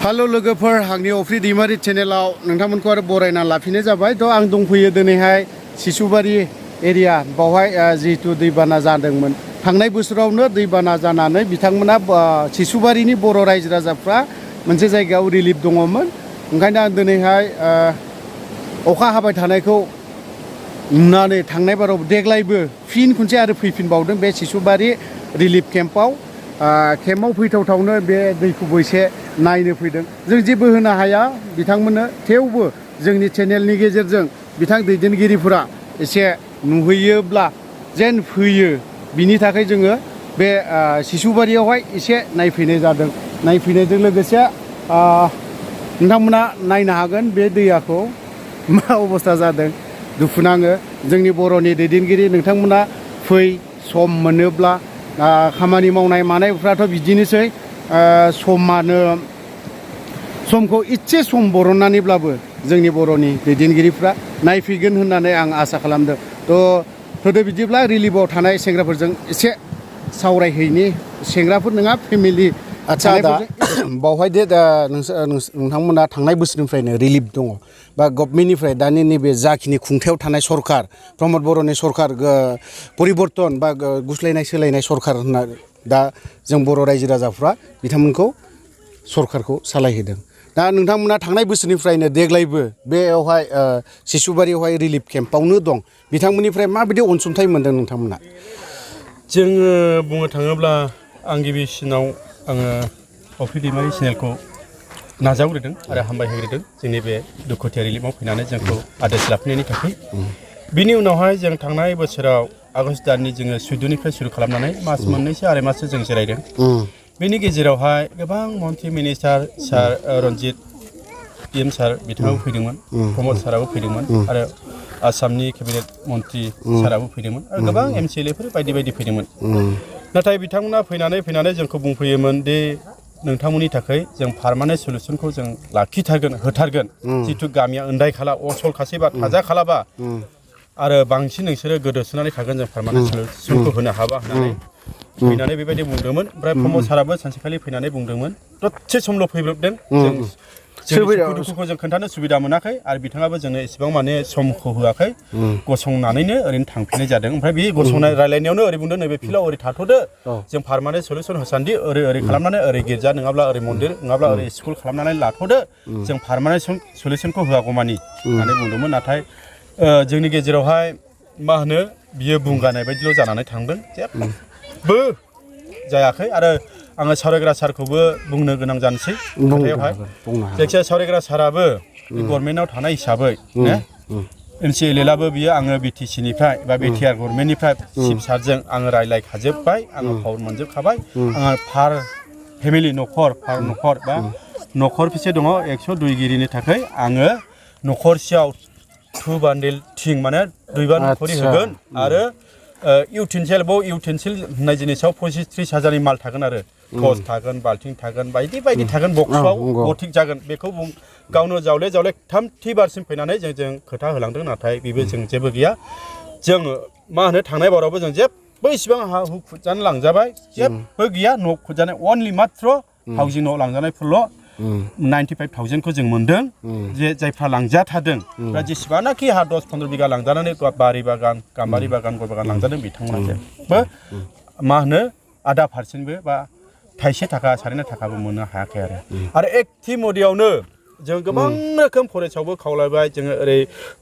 Hello लोगोफोर आंनि अफ्रि दैमारि चेनेलाव नोंथांमोनखौ आरो बरायना लाफिननाय जाबाय थ' आं दंफैयो दिनैहाय सिसुबारि एरिया बावहाय जिहेतु दैबाना जादोंमोन थांनाय बोसोरावनो दैबाना जानानै बिथांमोना सिसुबारिनि बर' रायजो राजाफ्रा मोनसे जायगायाव रिलिफ दङमोन ओंखायनो आं दिनैहाय अखा हाबाय थानायखौ नुनानै थांनाय बाराव देग्लायबो फिन खनसे आरो फैफिनबावदों बे सिसुबारि रिलिफ केम्पआव फैथावथावनो बे दैखौबो एसे नायनो फैदों जों जेबो होनो हाया बिथांमोननो थेवबो जोंनि चेनेलनि गेजेरजों बिथां दैदेनगिरिफोरा एसे नुहैयोब्ला जेन फैयो बिनि थाखाय जोङो बे सिसुबारियावहाय एसे नायफैनाय जादों नायफैनायजों लोगोसे नोंथांमोना नायनो हागोन बे दैयाखौ मा अबस्था जादों दुखु नाङो जोंनि बर'नि दैदेनगिरि नोंथांमोना फै सम मोनोब्ला खामानि मावनाय मानायफ्राथ' बिदिनोसै समखौ इसे सम बरननानैब्लाबो जोंनि बर'नि दैदेनगिरिफ्रा नायफैगोन होननानै आं आसा खालामदों थ'दो बिदिब्ला रिलिफआव थानाय सेंग्राफोरजों एसे सावरायहैनि सेंग्राफोर नङा फेमिलि आदसा दा बावहाय दे नोंथांमोना थांनाय बोसोरनिफ्रायनो रिलिफ दङ बा गभर्नमेन्टनिफ्राय दानि नैबे जाखिनि खुंथायाव थानाय सरखार प्रमद बर'नि सरखार परिबर्तन बा गुस्लायनाय सोलायनाय सरखार होनना दा जों बर' रायजो राजाफ्रा बिथांमोनखौ सरखारखौ सालायहोदों दा नोंथांमोना थांनाय बोसोरनिफ्रायनो देग्लायबो बेयावहाय सिसुबारियावहाय रिलिफ केम्पआवनो दं बिथांमोननिफ्राय माबायदि अनसुंथाइ मोनदों नोंथांमोना जोङो बुंनो थाङोब्ला आं गिबिसिनाव आङो अफ्रि दैमारि चेनेलखौ नाजावग्रोदों आरो हामबाय होग्रोदों जोंनि बे दुखुथिया रिलिफआव फैनानै जोंखौ आदेश लाफिननायनि थाखाय बिनि उनावहाय जों थांनाय बोसोराव आगष्ट दाननि जोङो 14निफ्राय सुरु खालामनानै मास मोननैसो आराय माससो जों जिरायदों बेनि गेजेरावहाय गोबां मन्त्रि मिनिस्टार सार रन्जित PM सार बिथाङाबो फैदोंमोन प्रमद साराबो फैदोंमोन आरो आसामनि केबिनेट मन्त्रि साराबो फैदोंमोन आरो गोबां MCLAफोर बायदि बायदि फैदोंमोन नाथाय बिथांमोना फैनानै जोंखौ बुंफैयोमोन दि नोंथांमोननि थाखाय जों पारमानेन्ट सलुसनखौ जों लाखिथारगोन होथारगोन जितु गामिया उन्दाय खाला असल खासैबा थाजा खालाबा आरो बांसिन नोंसोरो गोदोसोनानै थागोन जों पारमानेन्ट सलुसनखौ होनो हाबा होननानै फैनानै बेबायदि बुंदोंमोन ओमफ्राय प्रमद साराबो सानसेखालि फैनानै बुंदोंमोन दसे समल' फैब्रबदों जों दुखुखौ जों खोन्थानो सुबिदा मोनाखै आरो बिथाङाबो जोंनो एसेबां माने समखौ होआखै गसंनानैनो ओरैनो थांफिननाय जादों ओमफ्राय बे गसंनाय रायलायनायावनो ओरै बुंदों नैबे फिल्डआव ओरै थाथ'दो जों पारमानेन्ट सलुसन होसान्दि ओरै खालामनानै ओरै गिर्जा नङाब्ला ओरै मन्दिर नङाब्ला ओरै स्कुल खालामनानै लाथ'दो जों पारमानेन्ट सलुसनखौ होआगौमानि होननानै बुंदोंमोन नाथाय जोंनि गेजेरावहाय मा होनो बियो बुंगानाय बायदिल' जानानै थांदों जेबो जायाखै आरो आङो सावरायग्रा सारखौबो बुंनो गोनां जानोसै खोथायावहाय जायखिजाया सावरायग्रा साराबो गभर्नमेन्टआव थानाय हिसाबै MCLAबो बियो आङो BTCनिफ्राय बा BTR गभर्नमेन्टनिफ्राय चिफ सारजों आङो रायलायखाजोब्बाय आङो पावार मोनजोबखाबाय आङो पार फेमिलि न'खर बा न'खर फिसे दङ 100 दुइगिरिनि थाखाय आङो न'खरसेयाव 2 बान्डेल थिं माने 2 बान खरि होगोन आरो इउटेनसिल होननाय जिनिसाव 25-30 हाजारनि माल थागोन आरो टस थागोन बाल्थिं थागोन बायदि बायदि थागोन बक्सआव बथिक जागोन बेखौ गावनो जावले 3 बारसिम फैनानै जों खोथा होलांदों नाथाय बेबो जों जेबो गैया जों मा होनो थांनाय बारावबो जों जेबो इसिबां हा हु खुदजानो लांजाबाय जेबो गैया न' खुदजानाय अनलि मात्र हाउजिं न' लांजानायफोरल' 95,000खौ जों मोन्दों जे जायफ्रा लांजाथारदों दा जेसेबांनाखि हा 10-15 बिगा लांजानानै बारि बागान गाम्बारि बागान गय बागान लांजादों बिथांमोना जेबो मा होनो %% बा थाइसे थाखा सारेना थाखाबो मोननो हायाखै आरो एक्टिभ मडियावनो जों गोबां रोखोम फरेस्टआवबो खावलायबाय जोङो ओरै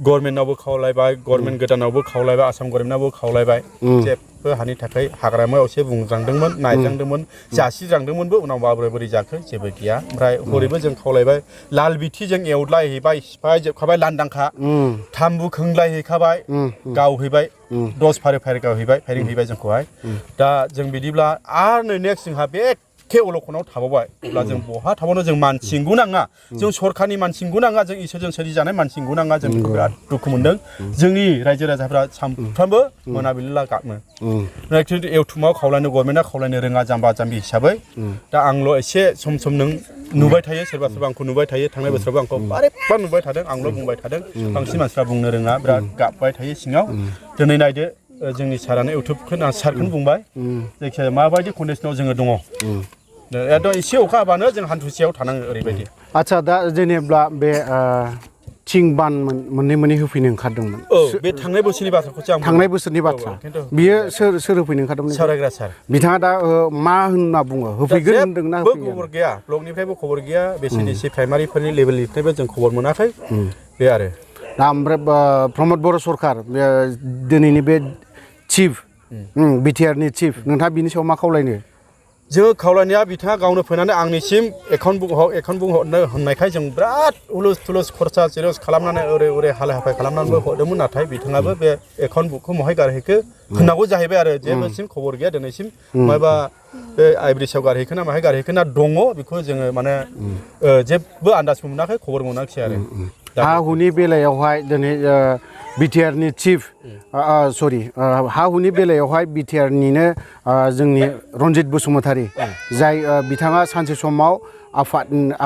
गभर्नमेन्टआवबो खावलायबाय गभर्नमेन्ट गोदानावबो खावलायबाय आसाम गभर्नमेन्टआवबो खावलायबाय जेबो हानि थाखाय हाग्रामायाव एसे बुंज्रांदोंमोन नायज्रांदोंमोन जासिज्रांदोंमोनबो उनाव बोरै जाखो जेबो गैया ओमफ्राय हरैबो जों खावलायबाय लाल बिथि जों एवद्लायहैबाय सिफाय जोबखाबाय लांदांखा थाम्बु खोंलायहैखाबाय गावहैबाय 10 फारि गावहैबाय फायरिं हैबाय जोंखौहाय दा जों बिदिब्ला आरो नै नेक्स्ट जोंहा बे अलखनाव थाबावबाय अब्ला जों बहा थाबावनो जों मानसिंगौ नाङा जों सरखारनि मानसिंगौ नाङा जों इसोरजों सोरजिजानाय मानसिंगौ नाङा जों बिराद दुखु मोनदों जोंनि रायजो राजाफ्रा सानफ्रामबो मोनाबिलिला गाबो एवथुमाव खावलायनो गभर्नमेन्टआ खावलायनो रोङा जाम्बा जाम्बि हिसाबै दा आंल' एसे सम नों नुबाय थायो सोरबा आंखौ नुबाय थायो थांनाय बोसोरावबो आंखौ बारेबार नुबाय थादों आंल' बुंबाय थादों बांसिन मानसिफ्रा बुंनो रोङा बिराद गाबबाय थायो सिङाव दिनै नायदो जोंनि सारानो इउटुबखौ सारखौनो बुंबाय जायखिजाया माबायदि कन्डिसनाव जोङो दङ एकदम एसे अखा हाबानो जों हान्थुसेयाव थानाङो ओरैबायदि आदसा दा जेनेब्ला बे थिं बान मोननै होफैनो ओंखारदोंमोन औ बे थांनाय बोसोरनि बाथ्राखौसो आं थांनाय बोसोरनि बाथ्रा बियो सोर होफैनो ओंखारदोंमोन सावरायग्रा सार बिथाङा दा मा होनना बुङो होफैगोन होनदोंना होफैगोन खबर गैया ब्लकनिफ्रायबो खबर गैया बेसिडिसि प्राइमारिफोरनि लेभेलनिफ्रायबो जों खबर मोनाखै बे आरो दा ओमफ्राय प्रमद बर' सरखार दिनैनि बे चिफ बिटिआरनि चिफ नोंथाङा बिनि सायाव मा खावलायनो जोङो खावलायनाया बिथाङा गावनो फैनानै आंनिसिम एकाउन्ट बुंहरनो होननायखाय जों बिराद उलुस थुलुस खरसा जेरस खालामनानै ओरै हालाय हाफाय खालामनानैबो हरदोंमोन नाथाय बिथाङाबो बे एकाउन्ट बुकखौ महाय गारहैखो होननांगौ जाहैबाय आरो जेबोसिम खबर गैया दिनैसिम माबा बे आइब्रिसाव गारहैखो ना माहाय गारहैखो ना दङ बेखौ जोङो माने जेबो आन्दाज मोनाखै खबर मोनाखिसै आरो हा हुनि बेलायावहाय दिनै बिटिआरनि चिफ हा हुनि बेलायावहाय बिटिआरनिनो जोंनि रन्जित बसुमतारी जाय बिथाङा सानसे समाव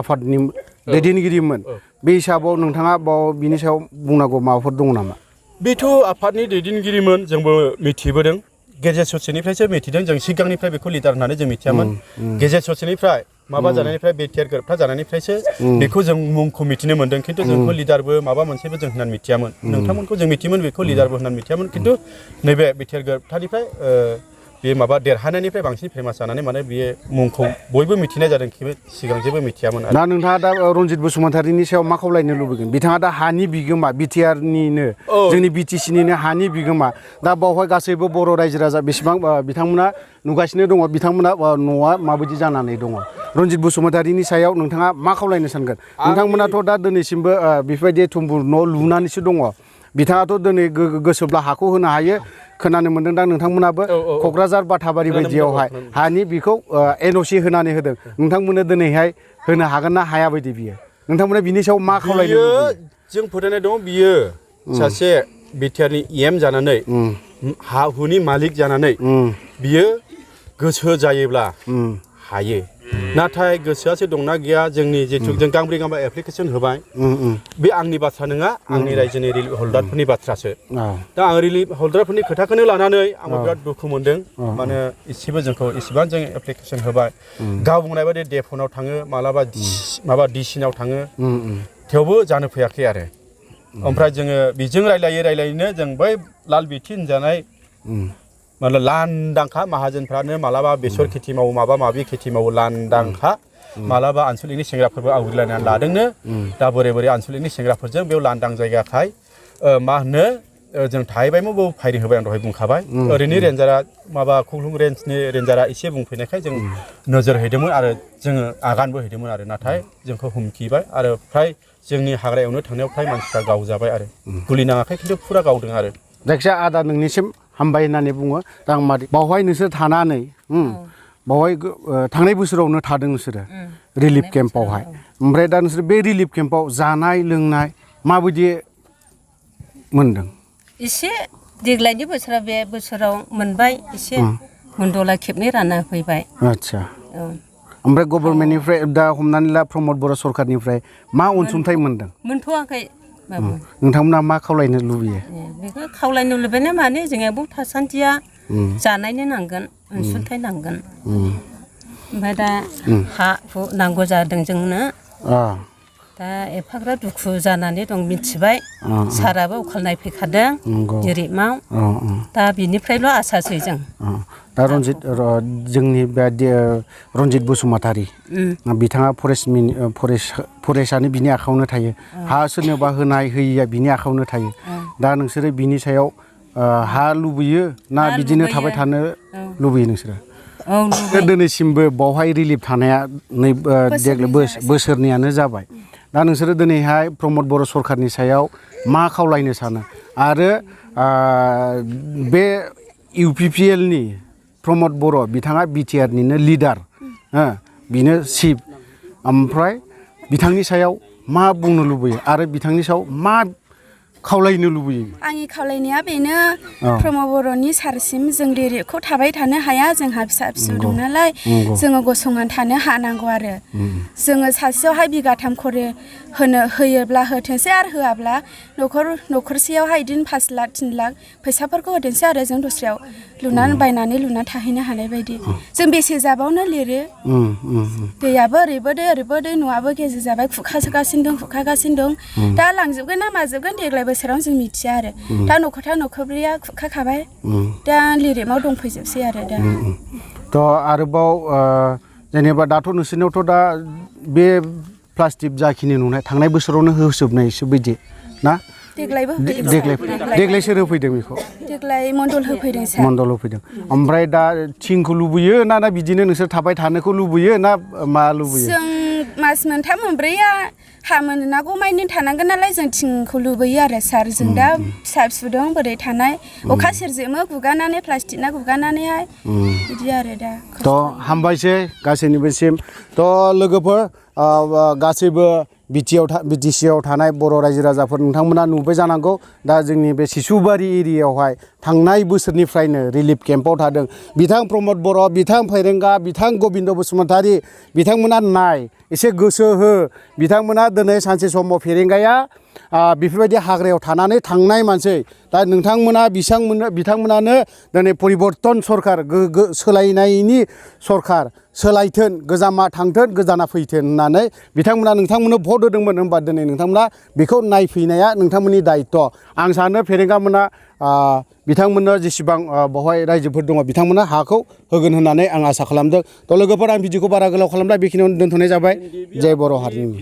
आफादनि दैदेनगिरिमोन बे हिसाबाव नोंथाङा बिनि सायाव बुंनांगौ माबाफोर दङ नामा बेथ' आफादनि दैदेनगिरिमोन जोंबो मिथिबोदों गेजेर ससेनिफ्रायसो मिथिदों जों सिगांनिफ्राय बेखौ लिडार होननानै जों मिथियामोन गेजेर ससेनिफ्राय माबा जानायनिफ्राय बिटिआर गोरोबथा जानायनिफ्रायसो बेखौ जों मुंखौ मिथिनो मोन्दों खिन्थु जोंखौ लिडारबो माबा मोनसेबो जों होननानै मिथियामोन नोंथांमोनखौ जों मिथियोमोन बेखौ लिडारबो होननानै मिथियामोन खिन्थु नैबे बिटिआर गोरोबथानिफ्राय बे माबा देरहानायनिफ्राय बांसिन फेमास जानानै माने बियो मुंखौ बयबो मिथिनाय जादों सिगां जेबो मिथियामोन दा नोंथाङा दा रन्जित बसुमतारीनि सायाव मा खावलायनो लुबैगोन बिथाङा दा हानि बिगोमा बिटिआरनिनो जोंनि बिटिसिनिनो हानि बिगोमा दा बावहाय गासैबो बर' रायजो राजा बेसेबां बिथांमोना नुगासिनो दङ बिथांमोना न'आ माबायदि जानानै दङ रन्जित बसुमतारीनि सायाव नोंथाङा मा खावलायनो सानगोन नोंथांमोनाथ' दा दिनैसिमबो बेफोरबायदि थुम्बु न' लुनानैसो दङ बिथाङाथ' दिनै गोसोब्ला हाखौ होनो हायो खोनानो मोन्दों दा नोंथांमोनाबो क'क्राझार बाथाबारि बायदियावहाय हानि बिखौ एनअसि होनानै होदों नोंथांमोननो दिनैहाय होनो हागोन ना हाया बायदि बियो नोंथांमोना बिनि सायाव मा खावलायनो जों फोथायनाय दं बियो सासे बिटिआरनि एम जानानै हा हुनि मालिक जानानै बियो गोसो जायोब्ला हायो नाथाय गोसोआसो दंना गैया जोंनि जिथु जों गांब्रै गांबा एप्लिकेसन होबाय बे आंनि बाथ्रा नङा आंनि रायजोनि रिलिफ हल्डारफोरनि बाथ्रासो दा आं रिलिफ हल्डारफोरनि खोथाखौनो लानानै आंबो बिराद दुखु मोनदों माने इसेबो जोंखौ इसेबां जों एप्लिकेसन होबाय गाव बुंनाय बायदि डेफनाव थाङो मालाबा माबा डिसिनाव थाङो थेवबो जानो फैयाखै आरो ओमफ्राय जोङो बेजों रायलायैनो जों बै लाल बिटि होनजानाय माने लांदांखा माहाजोनफ्रानो मालाबा बेसर खेथि मावो माबा माबि खेथि मावो लांदांखा मालाबा आनसलिकनि सेंग्राफोरबो आवग्रिलायनानै लादोंनो दा बोरै आनसलिकनि सेंग्राफोरजों बेयाव लांदां जायगाखाय मा होनो जों थाहैबायमोन फायरिं होबाय आं दहाय बुंखाबाय ओरैनो रेन्जारा माबा खुख्लुं रेन्जनि रेन्जारा एसे बुंफैनायखाय जों नोजोर हैदोंमोन आरो जोङो आगानबो हैदोंमोन आरो नाथाय जोंखौ हुमखिबाय आरो फ्राय जोंनि हाग्रा एवनो थांनायाव फ्राय मानसिफ्रा गावजाबाय आरो गुलि नाङाखै खिन्थु फुरा गावदों आरो जायखिजाया आदा नोंनिसिम हामबाय होननानै बुङो दा आं मादै बावहाय नोंसोर थानानै बावहाय थांनाय बोसोरावनो थादों नोंसोरो रिलिफ केम्पआवहाय ओमफ्राय दा नोंसोर बे रिलिफ केम्पआव जानाय लोंनाय माबायदि मोनदों एसे देग्लायनि बोसोराव बे बोसोराव मोनबाय एसे मन्दला खेबनै रानना होफैबाय आदसा ओमफ्राय गभर्नमेन्टनिफ्राय दा हमनानै ला प्रमद बर' सरकारनिफ्राय मा अनसुंथाइ मोनदों मोनथ'वाखै नोंथांमोना मा खावलायनो लुबैयो बेखौ खावलायनो लुबैनाय माने जोङो बाव थासान्दिया जानायनो नांगोन अनसुंथाइ नांगोन ओमफ्राय दा हा हु नांगौ जादों जोंनो दा एफाग्रा दुखु जानानै दं मिथिबाय साराबो अखाल नायफैखादों रिलिफआव दा बिनिफ्रायल' आसासै जों दा जोंनि बे रन्जित बसुमतारी बिथाङा फरेस्टआनो बिनि आखायावनो थायो हा सोरनोबा होनाय होयिया बिनि आखायावनो थायो दा नोंसोरो बिनि सायाव हा लुबैयो ना बिदिनो थाबाय थानो लुबैयो नोंसोरो दिनैसिमबो बावहाय रिलिफ थानाया देग्लाय बोसोरनैयानो जाबाय दा नोंसोरो दिनैहाय प्रमद बर' सरकारनि सायाव मा खावलायनो सानो आरो बे इउपिपिएलनि प्रमद बर' बिथाङा बिटिआरनिनो लिडार बिनो चिफ ओमफ्राय बिथांनि सायाव मा बुंनो लुबैयो आरो बिथांनि सायाव मा खावलायनो लुबैयो आंनि खावलायनाया बेनो औ। प्रमद बर'नि सारसिम जों लिरिकखौ थाबाय थानो हाया जोंहा फिसा फिसौ नंगौ। दं नालाय नंगौ। जोङो गसंनानै थानो हानांगौ आरो जोङो सासेयावहाय बिगाथाम खरि होयोब्ला होथोंसै आरो होआब्ला न'खरसेयावहाय बिदिनो 5 लाख 3 लाख फैसाफोरखौ होथोंसै आरो जों दस्रायाव बायनानै लुनानै थाहैनो हानाय बायदि जों बेसे जाबावनो लिरो दैयाबो ओरैबो दै ओरैबो दै न'आबो गेजेर जाबाय खुखागासिनो दं दा लांजोबगोन ना माजोबगोन देग्लाय बोसोराव जों मिथिया आरो दा न'खरब्रैया खुखाखाबाय दा लिरिमाव दंफैजोबसै आरो दा थ' आरोबाव जेनेबा दाथ' नोंसोरनियावथ' दा बे प्लास्टिक जाखिनि नुनाय थांनाय बोसोरावनो होजोबनायसो बायदि ना देग्लायबो देग्लाय सोर होफैदों बेखौ देग्लाय मण्डल होफैदों सार मण्डल होफैदों ओमफ्राय दा थिंखौ लुबैयो ना बिदिनो नोंसोर थाबाय थानोखौ लुबैयो ना मा लुबैयो जों मास मोनथाम मोनब्रैया हा मोननांगौ मानि थानांगोन नालाय जों थिंखौ लुबैयो आरो सार जों दा फिसा फिसौ दं बोरै थानाय अखा सेरजोबो गुगानानै प्लास्टिक ना गुगानानैहाय बिदि आरो दा थ' हामबायसै गासैनिबोसिम थ' लोगोफोर गासैबो बिटिसिआव थानाय बर' रायजो राजाफोर नोंथांमोना नुबाय जानांगौ दा जोंनि बे सिसुबारि एरियायावहाय थांनाय बोसोरनिफ्रायनो रिलिफ केम्पआव थादों बिथां प्रमद बर' बिथां फेरेंगा बिथां गबिन्द बसुमतारी बिथांमोना नाय एसे गोसो हो बिथांमोना दिनै सानसे समाव फेरेंगाया बेफोरबायदि हाग्रायाव थानानै थांनाय मानसि दा बिथांमोनानो दिनै परिबर्तन सरखार सोलायनायनि सरखार सोलायथों गोजामा थांथों गोजाना फैथों होननानै बिथांमोना नोंथांमोननो भट होदोंमोन होनबा दिनै नोंथांमोना बेखौ नायफैनाया नोंथांमोननि दायित्व आं सानो फेरेंगामोना बिथांमोननो जेसेबां बेवहाय रायजोफोर दङ बिथांमोना हाखौ होगोन होननानै आं आसा खालामदों थ' लोगोफोर आं भिडिअखौ बारा गोलाव खालामला बेखिनियावनो दोनथ'नाय जाबाय जय बर' हारिनि